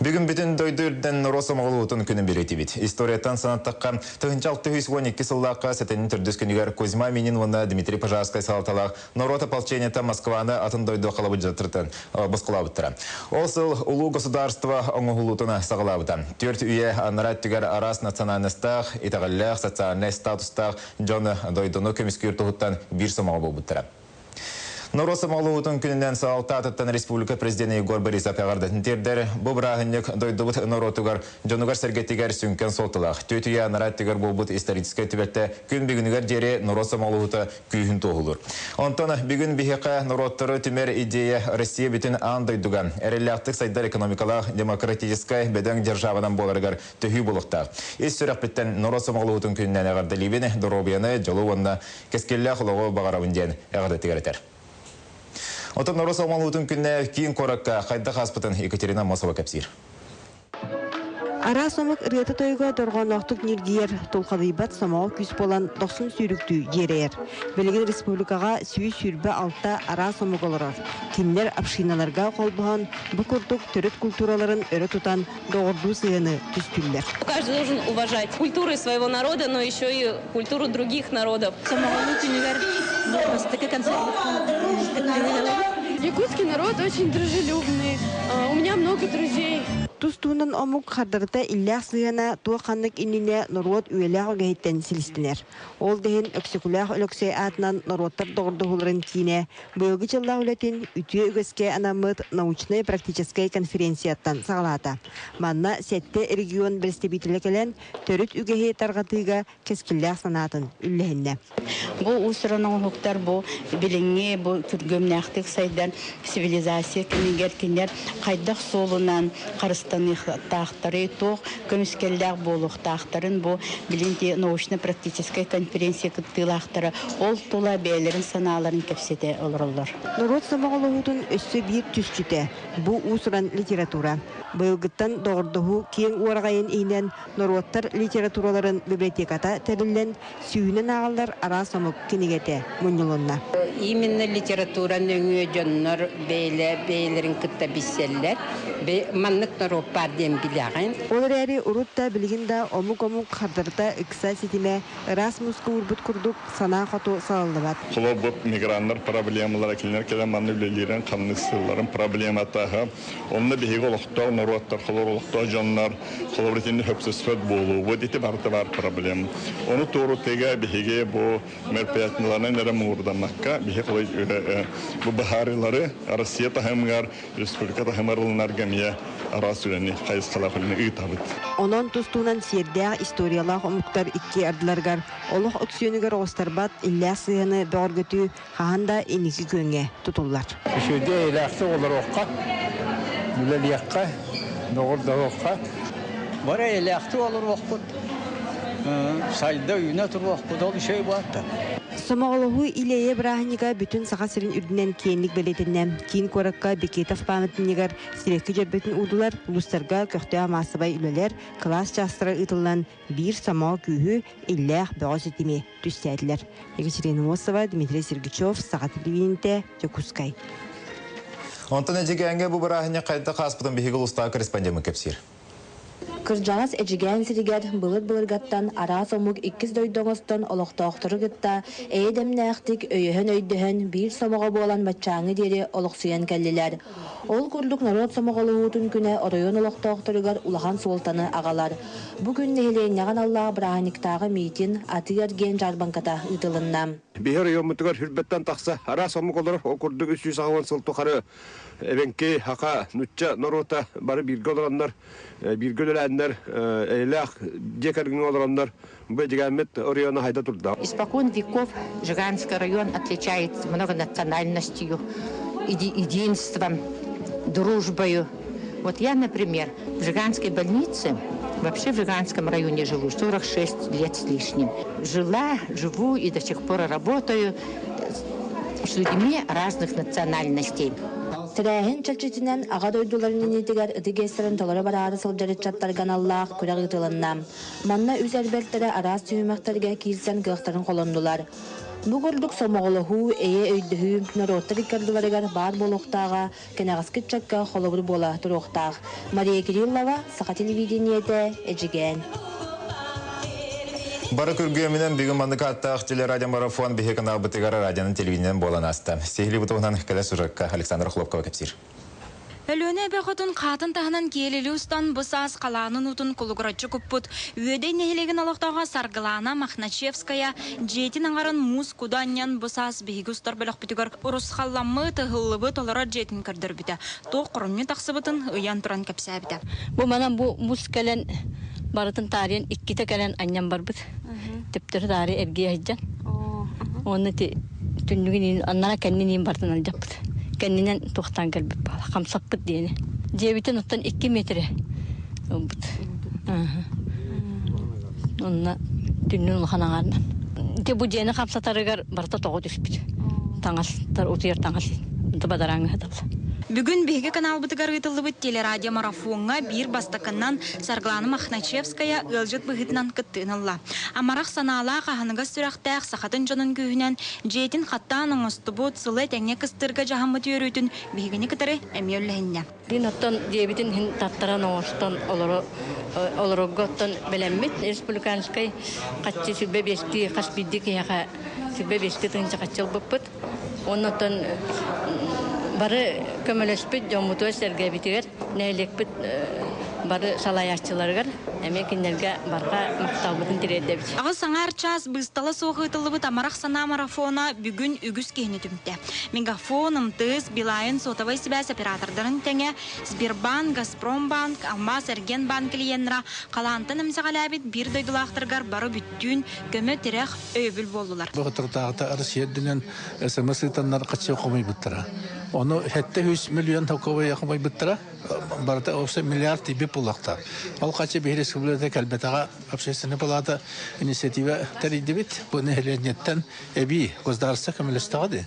Бүгүн бүтүн дойду үрдүнэн норуот сомоҕолоһуутун күнүн бэлиэтиибит. Историяттан санаттахха, 1612 сыллаахха сэтинньи төрдүс күнүгэр Кузьма Минин уонна Дмитрий Пожарскай салалталаах норуот ополчениета Москваны атын дойду халабыдьатыртан босхолообуттара. Ол сыл улуу государство оҥоһулуутун саҕалаабыта. Түөрт үйэ анараа өттүгэр араас национальностаах, итэҕэллээх, социальнай статустаах дьон дойдуну көмүскүүр туһуттан биир сомоҕо буолбуттара. Норуот сомоҕолоһуутун күнүнэн салалта аатыттан республика президенэ Егор Борисов эҕэрдэтин тиэрдэр. Бу бырааһынньык дойдубут норуотугар, дьонугар-сэргэтигэр сүҥкэн суолталаах. Түөрт үйэ анараа өттүгэр буолбут историческай түбэлтэ күн бүгүнүгэр диэри норуот сомоҕолоһуута күүһүн туоһулуур. Онтон бүгүн биһиэхэ норуоттары түмэр идея Россия бүтүн аан дойдуга эрэллээхтик сайдар экономикалаах демократическай бөдөҥ державанан буоларыгар төһүү буолуохтаах. Ис сүрэхпиттэн норуот сомоҕолоһуутун күнүнэн эҕэрдэлиибин, доруобуйаны, дьолу уонна кэскиллээх олоҕу баҕарабын диэн эҕэрдэтигэр этэр. Оттон норуот сомоҕолоһуутун күнэ киин куоракка хайдах ааспытын Екатерина Аммосова кэпсиир. Араас омук ырыата-тойуга дорҕоонноохтук ньиргийэр, тулхадыйбат сомоҕо күүс буолан дохсун сүүрүктүү дьиэрэйэр. Билигин республикаҕа 126 араас омук олорор. Кинилэр общиналарга холбоһон, бу курдук төрүт культураларын өрө тутан доҕордуу сыһыаны түстүүллэр. Каждый должен уважать культуры своего народа, но еще и культуру других народов. Сомоҕолуу күнүгэр бастакы Якутский народ очень дружелюбный. У меня много друзей. Тус-туһунан омук хардарыта иллээх сыһыана туох-ханнык иннинэ норуот үйэлээх үгэһиттэн силистэнэр. Ол да иһин Өксөкүлээх Өлөксөй аатынан норуоттар доҕордоһууларын киинэ быйылгы дьыллаах үлэтин үтүө үгэскэ анаммыт научнай-практическай конференцияттан саҕалаата. Манна сэттэ регион бэрэстэбиитэлэ кэлэн төрүт үгэһи тарҕатыыга кэскиллээх санаатын үллэһиннэ. Бу уус-уран оҥоһуктар бу билиҥҥи бу күргүөмнээхтик сайдан цивилизация кэмигэр кинилэр хайдах суолунан харыстаныахтаахтарый, туох көмүскэллээх буолуохтаахтарын бу билин научно-практическай конференция кыттыылаахтара ол тула бэйэлэрин санааларын кэпсэтэ олороллор. Норуот сомоҕолоһуутун өссө биир түсчүтэ бу уус-уран литература. Быйылгыттан доҕордоһуу киэҥ уораҕайын иһинэн норуоттар литератураларын библиотеката тэриллэн, сүүһүнэн ааҕыллар араас омук кинигэтэ мунньулунна. Именно литература нөҥүө дьоннор бэйэлэ бэйэлэрин кытта билсэллэр. Маннык норуот баар диэн билэҕин. Ол эрээри урут да билигин да омук-омук хардарыта ыкса ситимэ ыраас мууска уурбут курдук санаа хоту салаллыбат. Холобур, миграннар проблемалара кинилэр кэлэн манна үлэлиирин, хамнастыылларын проблемата Онно биһиги олохтоох норуоттар, холобур, олохтоох дьоннор, холобур, итинни хөпсөспөт буолуубут, ити барыта баар проблема. Ону туорутыыга биһиги бу мероприятиеларынан эрэ муҥурдаммакка, биһиги бу быһаарыылары Россия таһымыгар, республика таһымыгар ылынарга эмиэ араас үлэни, хайысхалаах үлэни ыытабыт. Онон тустуунан сиэрдээх историялаах омуктар икки ардыларыгар олох өксүөнүгэр оҕустарбат иллээх сыһыаны бөҕөргөтүү хаһан да инники күөҥҥэ тутуллар. Үчүгэйдик эйэлээхтик олоруохха, үлэлиэххэ, доҕордоһуохха. Бары эйэлээхтик олоруохпут, сайда үүнэ туруохпут, ол үчүгэй буолта. Сомоҕолоһуу Илиэйэ бырааһынньыга бүтүн Саха сирин үрдүнэн киэҥник бэлиэтэннэ. Киин куоракка Бекетов пааматынньыгар сибэкки дьөрбөтүн уурдулар, улуустарга көхтөөх маассабай үлэлэр, кылаас чаастара ыытыллан, биир сомоҕо күүһү, иллээх бөҕө ситими түстээтилэр. Екатерина Мосова, Дмитрий Сергучев, Саха телевидениетэ, Дьокуускай. Онтон Эдьигээҥҥэ бу бырааһынньык хайдах ааспытын биһиги улуустааҕы корреспондеммыт кэпсиир. Кырдьаҕас Эдьигээн сиригэр былыр-былыргаттан араас омук иккис дойду оҥостон олохтоохтору кытта эйэ-дэмнээхтик өйөһөн-өйдөһөн биир сомоҕо буолан баччааҥҥы диэри олохсуйан кэллилэр. Ол курдук норуот сомоҕолоһуутун күнэ оройуон олохтоохторугар улахан суолтаны аҕалар. Бу күн нэһилиэнньэҕэ аналлаах бырааһынньыктааҕы миитин, атыы-эргиэн дьаарбаҥката ыытылынна. Биһи оройуоммутугар хүрбэттэн тахса араас омук олорор, ол курдук 380 сыл тухары эбэҥки, саха, нучча норуота бары бииргэ олороннор, бииргэ үлэлээннэр, эйэлээх дьиэ кэргэҥҥэ олороннор бу Эдьигээммит оройуона хайда турда. Испокон веков Жиганский район отличается многонациональностью, единством, дружбою. Вот я, например, в Жиганской больнице, вообще в Жиганском районе живу 46 лет с лишним. Жила, живу и до сих пор работаю с людьми разных национальностей. Тэрээһин чэрчитинэн Аҕа дойдуларын иннитигэр ытык иэстэрин толоро бараары сылдьар ыччаттарга аналлаах күрэх ыытылынна. Манна үс эрбэртэрэ араас түһүмэхтэргэ киирсэн кыахтарын холоннулар. Бу курдук сомоҕолоһуу, эйэ өйдөһүү норуоттар иккардыларыгар баар буолуохтааҕа кэнэҕэски ыччакка холобур буола туруохтаах. Мария Кириллова, Саха телевидениетэ, Эдьигээн. Бары күргүөмүнэн бүгүн маннык ааттаах телерадиомарафон биһи каналбытыгар радионан телевидениенэн буолан ааста. Сиһилии бутуһунан кэлэ сюжекка Александр Хлопкова кэпсиир. Өлүөнэ эбэ хотун хаатын таһынан киэлили устан бу саас халаанын уутун кулугураччы куппут Үөдэй нэһилиэгин олохтооҕо Саргылаана Мохначевская дьиэтин аҥарын муус куду анньан бу саас биһиги устар бөлөхпүтүгэр урусхалламмыт, ыһыллыбыт олорор дьиэтин көрдөрбүтэ. Туох хоромньу тахсыбытын ыйан туран кэпсээбитэ. Бу манан бу муус кэлэн барытын таарыйан иккитэ кэлэн анньан барбыт. Төптөрү таары эргийэ сылдьан. Уонна ити түннүгүн аннара кэннин иин бартын алдьаппыт. Кэннинэн туохтаан кэлбит буола, хамсаппыт диэни. Дьиэбитин оттон 2 метрэ ылбыт. Онно түннүн улахан аҥаарынан. Ити бу дьиэни хамсатарыгар барыта тоҕо түспүт. Таҥастар, утуйар таҥас бадарааҥҥа сыталлар. Бүгүн биһиги каналбытыгар ыытыллыбыт телерадиомарафоҥҥа биир бастакынан Саргылана Мохначевская ыалдьыт быһыытынан кыттыыны ылла. Амарах санаалаах, аһыныгас сүрэхтээх сахатын дьонун күүһүнэн дьиэтин хаттаан оҥостубут, сылы этэҥҥэ кыстыырга дьаһаммыт үөрүүтүн биһигини кытары эмиэ үллэһиннэ. Мин оттон дьиэбитин иһин таттаран оҥостон олорорго оттон бэлэммит республиканскай хаччы 25-ти хас биирдии киһиэхэ 25-ти тыһыынча хаччы ылбыппыт. Оннуттан бары көмөлөспүт дьоммутугар сэргэбитигэр нэһилиэкпит бары салайааччыларыгар эмиэ кинилэргэ барҕа махталбытын тириэрдэбит. Аҕыс аҥаар чаас быыстала суох ыытыллыбыт амарах санаа марафона бүгүн үгүс киһини түмтэ. Мегафон, МТС, Билайн сотовай сибээс оператордарын тэҥэ Сбербанк, Газпромбанк, Алмаас Эргиэнбанк клиеннара халаантан эмсэҕэлээбит биир дойдулаахтарыгар бары бүттүүн көмө-тирэх, өйөбүл буоллулар. Бу соторутааҕыта Россия үрдүнэн СМС ыытаннар хаччы хомуйбуттара. Ону 700 миллион толковая хомуйбуттара. Барыта общий миллиард тиийбит буоллахтар. Ол хаччы биһи республиката кэлбэтэҕэ общественная палата инициатива тэрийдибит. Бу нэһилиэнньэттэн эбии государство көмөлөстөҕө дии.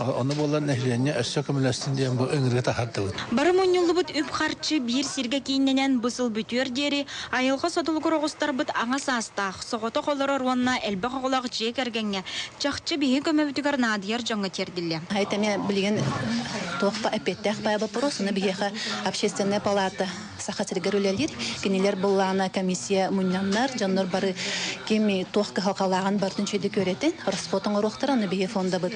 Ону буолан нэһилиэнньэ өссө көмөлөстүн диэн бу ыҥырыы таһардыбыт. Бары мунньуллубут үп-харчы биир сиргэ кииннэнэн бу сыл бүтүөр диэри айылҕа содулугар оҕустарбыт аҥа саастаах, соҕотох олорор уонна элбэх оҕолоох дьиэ кэргэҥҥэ чахчы биһи көмөбүтүгэр наадыйар дьоҥҥо тиэрдиллиэ. Это эмиэ билигин туох эппиэттээх баай вопрос, уну биһиэхэ общественная палата Саха сиригэр үлэлиир. Кинилэр былаана комиссия мунньаннар, дьоннор бары ким туох кыһалҕалааҕын барытын үчүгэйдик үөрэтин, расход оҥоруохтара, аны биһи фондабыт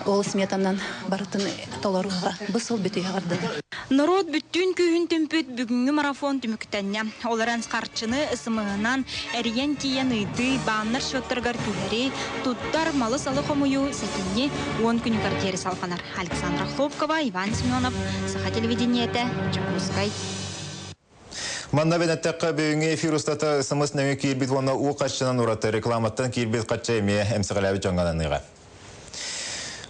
ол сметанан барытын толоруоҕа. Бу сыл бүтүөҕэр дылы. Норуот бүттүүн күүһүн түмпүт бүгүҥҥү марафон түмүктэннэ. Ол эрэн харчыны СМС-нан эрийэн тиийэн ыытыы, бааннар счеттарыгар түһэрии, туттар малы-салы хомуйуу сэтинньи 10 күнүгэр диэри салҕанар. Александра Хлопкова, Иван Семенов, Саха телевидениетэ, Дьокуускай. Манна бэнэттэххэ бүгүҥҥү эфир устата СМС нөҥүө киирбит уонна уу харчынан ураты рекламаттан киирбит харчы эмиэ эмсэҕэлээбит дьоҥҥо ананыаҕа.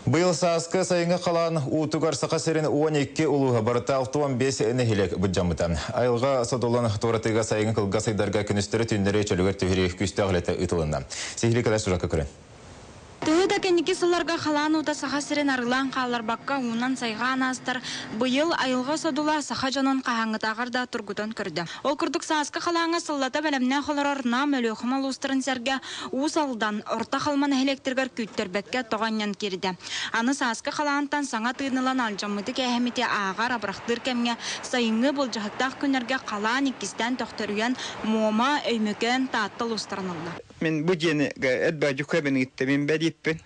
Быйыл сааскы сайыҥҥы халаан уутугар Саха сирин 12 улууһа барыта 65 нэһилиэк былдьаммыта. Айылҕа содулун туоратыыга сайыҥҥы кылгас ыйдарга күнүстэри-түүннэри чөлүгэр түһэрии күүстээх үлэтэ ыытылынна. Сиһилии кэлэр сюжекка көрүн. Төһө да кэнники сылларга халаан уута Саха сирин арыылаан хаалларбакка уунан сайҕаан аастар, быйыл айылҕа содула саха дьонун хаһааҥҥытааҕар да тургутан көрдө. Ол курдук сааскы халааҥҥа сыллата бэлэмнээх олорор Нам, Өлүөхүмэ улуустарын сэргэ Уус Алдан, Орто Халыма нэһилиэктэригэр күүттэрбэккэ тоҕо анньан киирдэ. Аны сааскы халаантан саҥа тыын ылан алдьаммыты-кээһэммити ааҕар, абырахтыыр кэмҥэ сайыҥҥы былдьаһыктаах күннэргэ халаан иккистээн төхтөрүйэн Муома, Өймөкөөн, Таатта улуустарын ылла. Мин бу дьиэни эдбадьукабын ыытта мин бэлииппин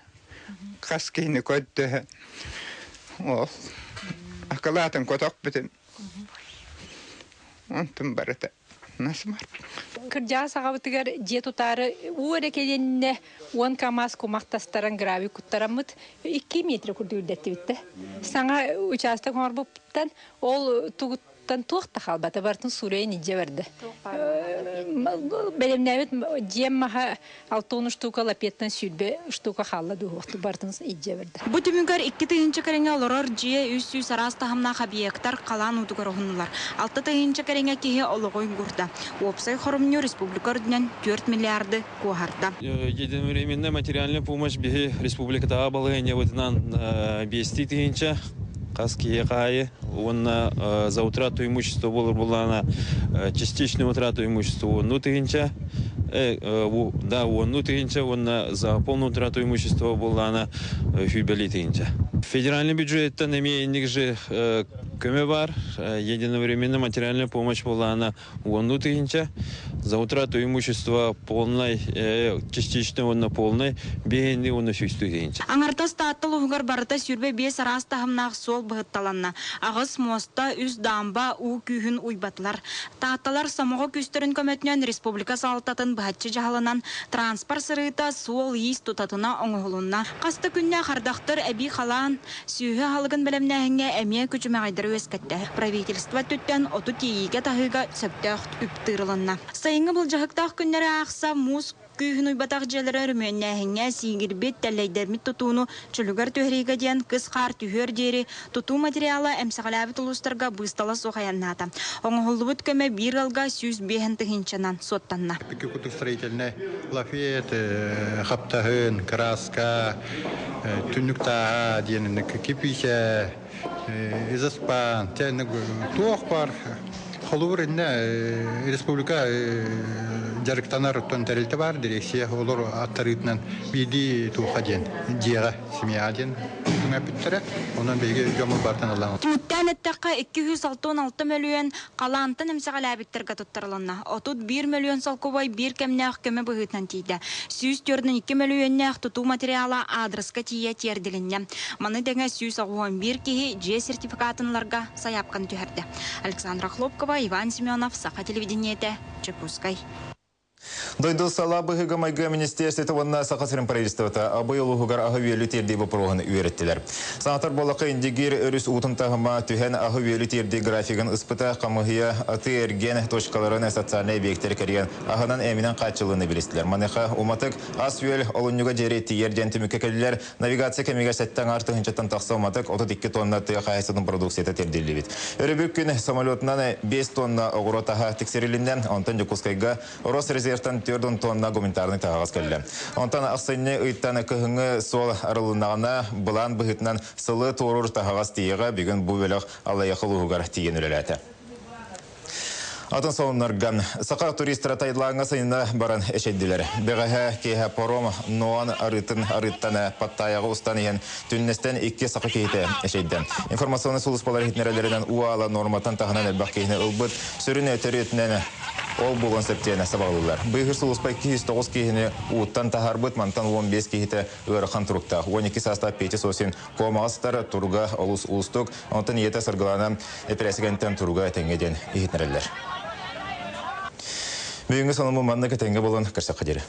хас киһини көрдөһө ол акылаатын котохпутун онтун барыта насмар Кырдьаҕас аҕабытыгар дьиэ тутаары уу эрэ кэлиэннэ 10 камаз кумах тастаран гравий куттараммыт 2 метр курдук үрдэттибит да. Саҥа учаастак оҥорбуттан ол тугут туох да хаалбата барытын суруйан илдьэ барда. Бэлэмнээбит дьиэм маһа 60 штука лапеттан 20 штука хаалла дуу барытын илдьэ барда. Бу түмүгэр 2000 кэриҥэ олорор дьиэ 300 араас таһымнаах объектар халаан уутугар уһуннулар. 6000 кэриҥэ киһи олоҕу уйгурда. Уопсай хоромньу республика үрдүнэн 4 миллиарды куоһарда. Единовременная материальная помощь биһи республикатааҕы балаһыанньабытынан биэстии тыһыынча хас киһиэхэ аайы уонна за утрату имущества буолар буоллаҕына частичную утрату имущества уоннуу тыһыынча. Да, уонну тыһыынча уонна за полную утрату имущества буоллаана сүүрбэлии тыһыынча. Федеральный бюджеттан эмиэ инник же көмө бар, единовременная материальная помощь буоллаана уонну тыһыынча, за утрату имущества полной, частичной уонна полной биэһинни уонна сүүстүү тыһыынча. Аҥардас Таатта улууһугар барыта 25 араас таһымнаах суол быһытталанна. Аҕыс муоста, үс даамба уу күүһүн уйбатылар. Таатталар сомоҕо күүстэрин көмөтүнэн республика салалтатын быһаччы дьаһалынан транспорт сырыыта, суол-иис тутатына оҥоһулунна. Хас да күннээх ардахтар эбии халаан, сүөһү аһылыгын бэлэмнээһиҥҥэ эмиэ күчүмэҕэйдэри үөскэттэ. Правительство өттүттэн оту тиэйиигэ-таһыыга сөптөөх үп тыырылынна. Сайыҥҥы былдьаһыктаах күннэри аахса муус күүһүн уйбатах дьиэлэри өрөмүөннээһиҥҥэ сиигирбит, тэллэйдэммит тутууну чөлүгэр түһэриигэ диэн кыс хаар түһүөр диэри тутуу материала эмсэҕэлээбит улуустарга быыстала суох айаннаата. Оҥоһуллубут көмө биир ыалга 105 тыһыынчанан суоттанна. Икки курдук строительнай лафет, хаптаһын, краска, түннүк тааһа диэн кирпиичэ, изоспан, туох бар холобур иннэ республика дьарыктанар оттон тэрилтэ бар дирекция олор аттарыытынан биирдии туохха диэн дьиэҕэ семья диэн түҥэппиттэрэ онон биһиги дьоммут бартан ыллаан Түмүктээн эттэххэ, 266 мөлүйүөн халаантан эмсэҕэлээбиттэргэ туттарылынна. 31 мөлүйүөн солкуобай биир кэмнээх көмө быһыытынан тиийдэ. 142 мөлүйүөннээх тутуу материала аадырыска тиийэ тиэрдилиннэ. Маны тэҥэ 181 киһи дьиэ сертификатын ыларга сайаапканы түһэрдэ. Александра Хлопкова, Иван Семенов, Саха телевидениетэ, Чекускай. Дойду сала быһыыга-майгы министиэристибэтэ уонна Саха сирин правительствота Абый улууһугар аһы-үөлү тиэрдии боппуруоһун үөрэттилэр. Санатар буоллахха, Индигир өрүс уутун таһыма түһэн аһы-үөлү тиэрдии графигын ыспыта, хамыыһыйа атыы-эргиэн точкаларын социальнай объектэри кэрийэн аһынан-эминэн хааччыллыыны билистилэр. Маныаха уматык ас-үөл олунньуга диэри тиийэр диэн түмүккэ кэллилэр. Навигация кэмигэр сэттэ аҥаар тыһыынчаттан тахса уматык 32 тонна тыа хаһаайыстыбатын продукцията тиэрдиллибит. Өрөбүл күн самолетунан 5 тонна оҕуруот аһа тиксэрилиннэ, онтон Дьокуускайга Росрезервтан 4 тонна гуманитарнай таһаҕас кэллэ. Онтон ахсынньы ыйтан кыһыҥҥы суол арылыннаҕына, былаан быһыытынан сылы туоруур таһаҕас тиийэҕэ бүгүн бу бөлөх Аллайыаха улууһугар тиийэн үлэлээтэ. Атын сонуннарга саха туристара Таилаҥҥа сайына баран эчэйдилэр. Бэҕэһээ киэһэ паром Ноан арыытын арыыттан Паттайаҕа устан иһэн түннэстэн икки саха киһитэ эчэйдэ. Информационнай сулууспалар иһитиннэрэллэринэн уу аала нуорматтан таһынан элбэх киһини ылбыт. Сүрүн төрүөтүнэн ол буолуон сөп диэн сабаҕалыыллар. Быыһыыр сулууспа 209 киһини ууттан таһаарбыт, мантан 15 киһитэ ыарахан туруктаах. 12 саастаах Петя Сосин Куомаҕа сытар туруга олус уустук, онтон ийэтэ Саргылаана эпэрээсигэнтэн туруга этэҥҥэ диэн иһитиннэрэллэр. Бүгүҥҥү сонуммун маннык этэҥҥэ буолан көрсөххө диэри.